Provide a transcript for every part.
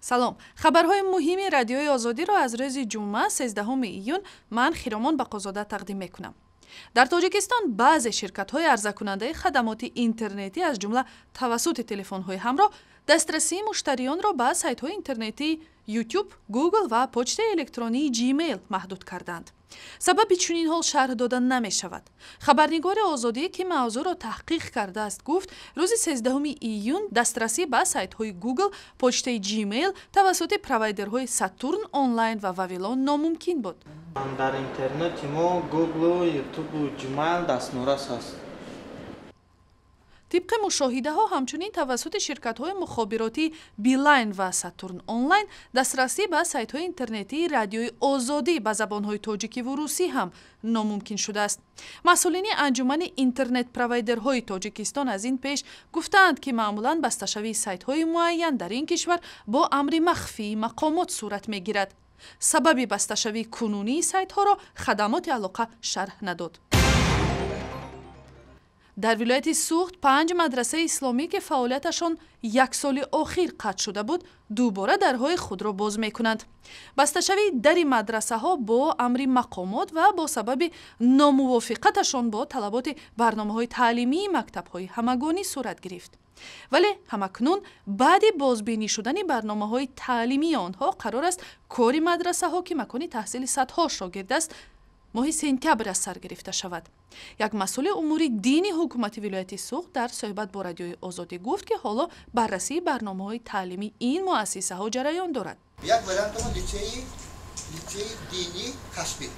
Салом, хабарҳои муҳими Радиои Озодиро аз рӯзи ҷумъа, 13 июн, ман, Хиромон Бақозода, тақдим мекунам. Дар Тоҷикистон баъзе ширкатҳои арзакунандаи хадамоти интернетӣ, аз ҷумла тавассути телефонҳои ҳамроҳ, дастрасии муштариёнро ба сайтҳои интернетии YouTube, Google ва почтаи электронии Gmail маҳдуд карданд. Сабаби чунин ҳол шарҳ дода намешавад. Хабарнигори Озодӣ, ки мавзӯъро таҳқиқ кардааст, гуфт, рӯзи 13 июн дастрасӣ ба сайтҳои Google, почтаи Gmail тавассути провайдерҳои Сатурн Онлайн ва Вавилон номумкин буд. Дар интернети мо Google, YouTube, Gmail дастнорас аст. Тибқи мушоҳидаҳо, ҳамчунин тавассути ширкатҳои мухобиротии Билайн ва Сатурн Онлайн дастрасӣ ба сайтҳои интернетии Радиои Озодӣ ба забонҳои тоҷикиву русӣ ҳам номумкин шудааст. Масъулини Анҷумани интернет-провайдерҳои Тоҷикистон аз ин пеш гуфтаанд, ки маъмулан басташавии сайтҳои муайян дар ин кишвар бо амри махфии мақомот сурат мегирад. Сабаби басташавии кунунии сайтҳоро хадамоти алоқа шарҳ надод. Дар вилояти Суғд панҷ мадрасаи исломӣ, ки фаъолияташон як соли охир қатъ шуда буд, дубора дарҳои худро боз мекунанд. Басташавии дари мадрасаҳо бо амри мақомот ва бо сабаби номувофиқаташон бо талаботи барномаҳои таълимии мактабҳои ҳамагонӣ сурат гирифт. Вале ҳамакнун, баъди бозбинӣ шудани барномаҳои таълимии онҳо, қарор аст, кори мадрасаҳо, ки макони таҳсили садҳо шогирд аст, моҳи сентябр аз сар гирифта шавад. Як масъули умури дини ҳукумати вилояти Суғд дар суҳбат бо Радиои Озодӣ гуфт, ки ҳоло баррасии барномаҳои таълимии ин муассисаҳо ҷараён дорад. Як вариантамо литсеи динӣ касбӣ,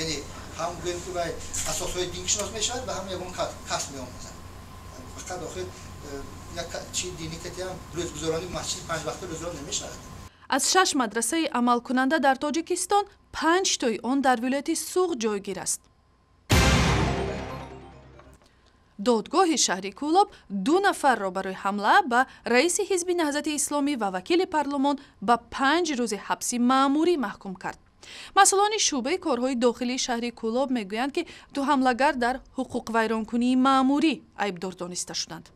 яъне ҳам гӯем, ки вай асосҳои диншинос мешавад ва ҳам ягон касб меомӯзад. Фақат охир як чи динӣ катиам рӯзгузаронӣ, масҷид панҷ вақта рӯзро намешавад. Аз шаш мадрасаи амалкунанда дар Тоҷикистон панҷтои он дар вилояти Суғд ҷойгир аст. Додгоҳи шаҳри Кӯлоб ду нафарро барои ҳамла ба раиси Ҳизби Наҳзати Исломӣ ва вакили парлумон ба 5 рӯзи ҳабси маъмурӣ маҳкум кард. Масъулони шӯъбаи корҳои дохилии шаҳри Кӯлоб мегӯянд, ки ду ҳамлагар дар ҳуқуқвайронкунии маъмурӣ айбдор дониста шуданд.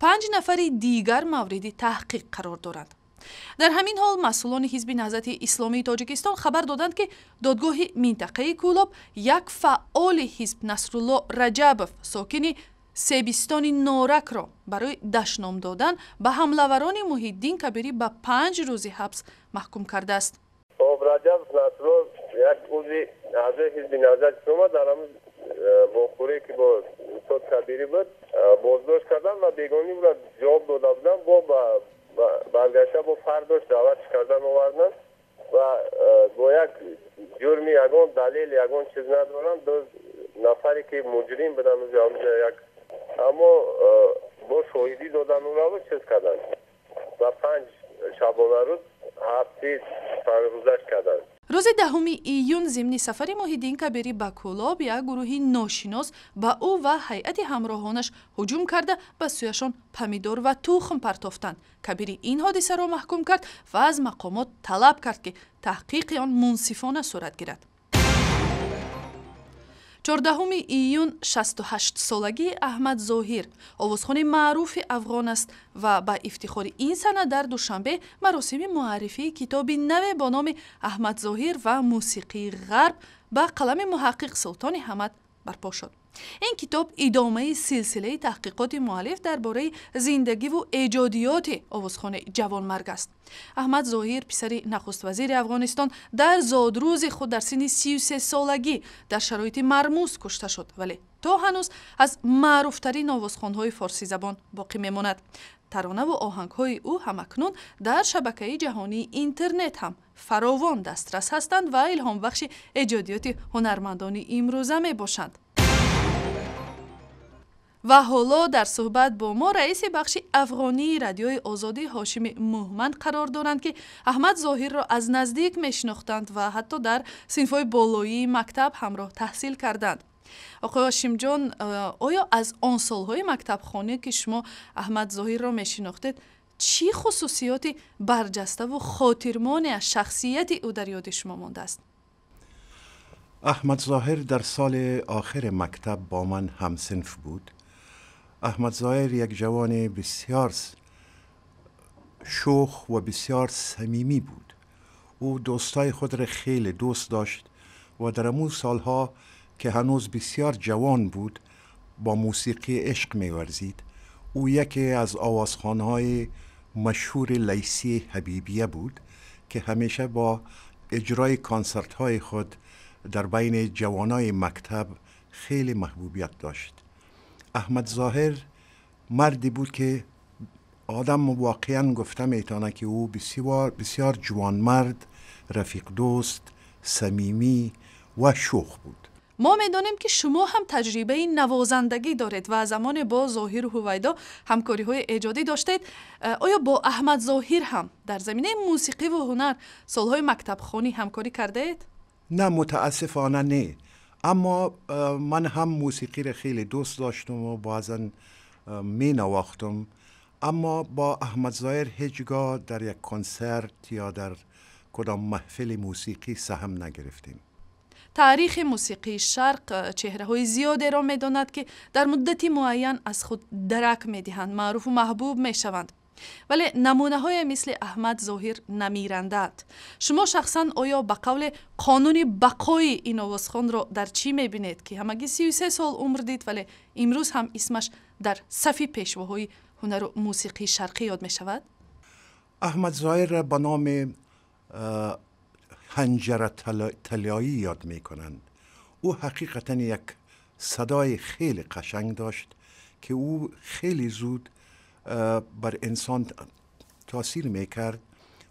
Панҷ нафари дигар мавриди таҳқиқ қарор доранд. Дар ҳамин ҳол, масъулони Ҳизби Наҳзати Исломии Тоҷикистон хабар доданд, ки додгоҳи минтақаи Кӯлоб як фаъоли ҳизб, Насрулло Раҷабов, сокини Себистони Норакро барои дашном додан ба ҳамлаварони Муҳиддин Кабирӣ ба 5 рӯзи ҳабс маҳкум кардааст. Хоб, Раҷабов Насрулло як узви аъзои Ҳизби Наҳзати Ислома дар ҳамн вохӯрие, ки бо устод Кабирӣ буд, боздошт карданд ва бегонӣ ӯро ҷавоб дода буданд. Бо баргашта, бо фардош даъватш кардан оварданд ва бо як ҷурми, ягон далел, ягон чиз надоранд. Ду нафаре, ки муҷрим буданд ҳамҷа як, аммо бо шоҳидӣ додан ӯро чиз карданд ва 5 шабонарӯз ҳабси панҷрӯзаш карданд. Рӯзи 10 июн зимни сафари Муҳиддин Кабирӣ ба Кӯлоб як гурӯҳи ношинос ба ӯ ва ҳайати ҳамроҳонаш ҳуҷум карда, ба сӯяшон помидор ва тухм партофтанд. Кабирӣ ин ҳодисаро маҳкум кард ва аз мақомот талаб кард, ки таҳқиқи он мунсифона сурат гирад. 14 июн 68-солагии Аҳмад Зоҳир, овозхони маъруфи афғон аст ва ба ифтихори ин сана дар Душанбе маросими муаррифии китоби наве бо номи «Аҳмад Зоҳир ва мусиқии Ғарб» ба қалами муҳаққиқ Султони Ҳамад барпо шуд. Ин китоб идомаи силсилаи таҳқиқоти муаллиф дар бораи зиндагиву эҷодиёти овозхони ҷавонмарг аст. Аҳмад Зоҳир, писари нахуствазири Афғонистон, дар зодрӯзи худ дар синни 33-солагӣ дар шароити мармуз кушта шуд, вале то ҳанӯз аз маъруфтарин овозхонҳои форсизабон боқӣ мемонад. Таронаву оҳангҳои ӯ ҳамакнун дар шабакаи ҷаҳонии интернет ҳам фаровон дастрас ҳастанд ва илҳомбахши эҷодиёти ҳунармандони имрӯза мебошанд. Ва ҳоло дар суҳбат бо мо раиси бахши афғонии Радиои Озодӣ Ҳошими Муҳманд қарор доранд, ки Аҳмад Зоҳирро аз наздик мешинохтанд ва ҳатто дар синфҳои болоии мактаб ҳамроҳ таҳсил карданд. Оқои Ҳошимҷон, оё аз он солҳои мактабхонӣ, ки шумо Аҳмад Зоҳирро мешинохтед, чӣ хусусиёти барҷаставу хотирмоне аз шахсияти ӯ дар ёди шумо мондааст? احمد ظاهر در سال آخر مکتب با من همصنف بود. احمد ظاهر یک جوان بسیار شوخ و بسیار صمیمی بود. او دوستای خود را خیلی دوست داشت و در امو سالها که هنوز بسیار جوان بود با موسیقی عشق می‌ورزید. او یکی از آوازخوان‌های مشهور لیسی حبیبیه بود که همیشه با اجرای کنسرت‌های خود در بین جوانای مکتب خیلی محبوبیت داشت. احمد ظاهر مردی بود که آدم واقعا گفته میتونه که او بسیار بسیار جوانمرد، رفیق دوست، صمیمی و شوخ بود. Мо медонем, ки шумо ҳам таҷрибаи навозандагӣ доред ва замоне бо Зоҳиру Ҳувайдо ҳамкориҳои эҷодӣ доштед. Оё бо Аҳмад Зоҳир ҳам дар заминаи мусиқиву ҳунар солҳои мактабхонӣ ҳамкорӣ кардаед? نه، متاسفانه نه، اما من هم موسیقی را خیلی دوست داشتم و بعضا می نواختم، اما با احمد ظاهر هیچگاه در یک کنسرت یا در کدام محفل موسیقی سهم نگرفتیم. Таърихи мусиқии шарқ чеҳраҳои зиёдеро медонад, ки дар муддати муайян аз худ дарак медиҳанд, маъруфу маҳбуб мешаванд, вале намунаҳое мисли Аҳмад Зоҳир намиранданд. Шумо шахсан оё ба қавле қонуни бақои ин овозхонро дар чӣ мебинед, ки ҳамагӣ 33 сол умр дид, вале имрӯз ҳам исмаш дар сафи пешвоҳои ҳунару мусиқии шарқӣ ёд мешавад? احمد ظاهر را به نام حنجره طلایی یاد میکنند. او حقیقتا یک صدای خیلی قشنگ داشت که او خیلی زود بر انسان تاثیر میکرد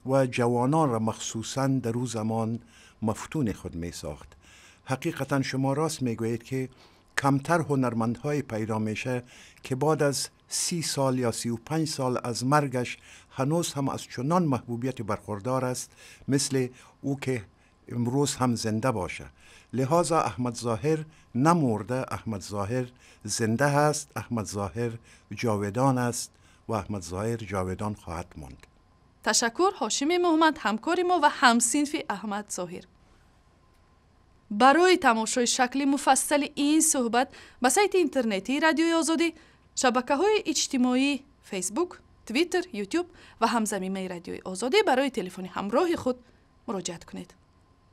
و جوانان را مخصوصا در او زمان مفتون خود میساخت. حقیقتا شما راست میگویید که کمتر هنرمندهای پیدا میشه که بعد از 30 سال یا 35 سال از مرگش هنوز هم از چنان محبوبیت برخوردار است مثل او که امروز هم زنده باشه. لذا احمد ظاهر نمرده، احمد ظاهر زنده هست، احمد ظاهر جاودان است و احمد ظاهر جاودان خواهد ماند. Ташаккур, Ҳошими Муҳаммад, ҳамкори мо ва ҳамсинфи Аҳмад Зоҳир. Барои тамошои шакли муфассали ин суҳбат ба сайти интернетии Радиои Озодӣ, шабакаҳои иҷтимоӣ Фейсбук, Твиттер, Ютуб ва ҳамзамимаи Радиои Озодӣ барои телефони ҳамроҳи худ муроҷиат кунед.